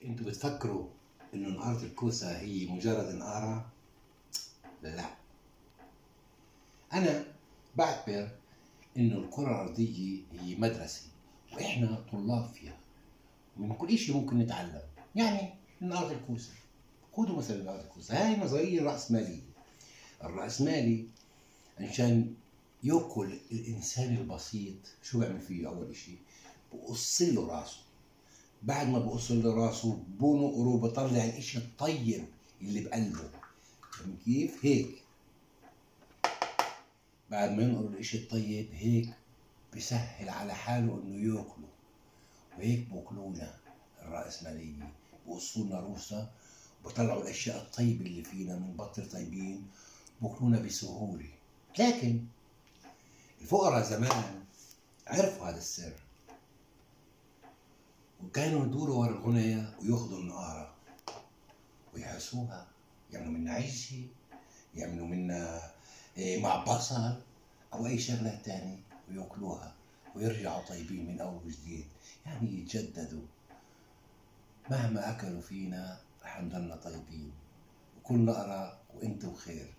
انتوا بتفكروا انه نقارة الكوسة هي مجرد نقارة؟ لا، انا بعتبر انه الكرة الارضية هي مدرسة واحنا طلاب فيها، ومن كل شيء ممكن نتعلم. يعني نقارة الكوسة، خذوا مثلا نقارة الكوسة، هاي نظرية رأسمالية. الرأسمالي عشان ياكل الانسان البسيط شو بيعمل فيه؟ اول شيء بقص له راسه، بعد ما بقص له راسه بنقره بطلع الاشي الطيب اللي بقلبه. فاهم كيف؟ هيك بعد ما ينقر الاشي الطيب هيك بسهل على حاله انه ياكله، وهيك بوكلونا الرأسمالية، بقصوا لنا روسنا وبطلعوا الاشياء الطيبة اللي فينا، بنبطل طيبين، بوكلونا بسهولة. لكن الفقراء زمان عرفوا هذا السر، وكانوا يدوروا ورا الغنية وياخذوا النقارة ويحسوها، يعملوا منها عجة، يعملوا منها مع بصل أو أي شغلة تانية وياكلوها ويرجعوا طيبين من أول وجديد، يعني يتجددوا. مهما أكلوا فينا رح نضلنا طيبين، وكل نقرة وأنتوا بخير.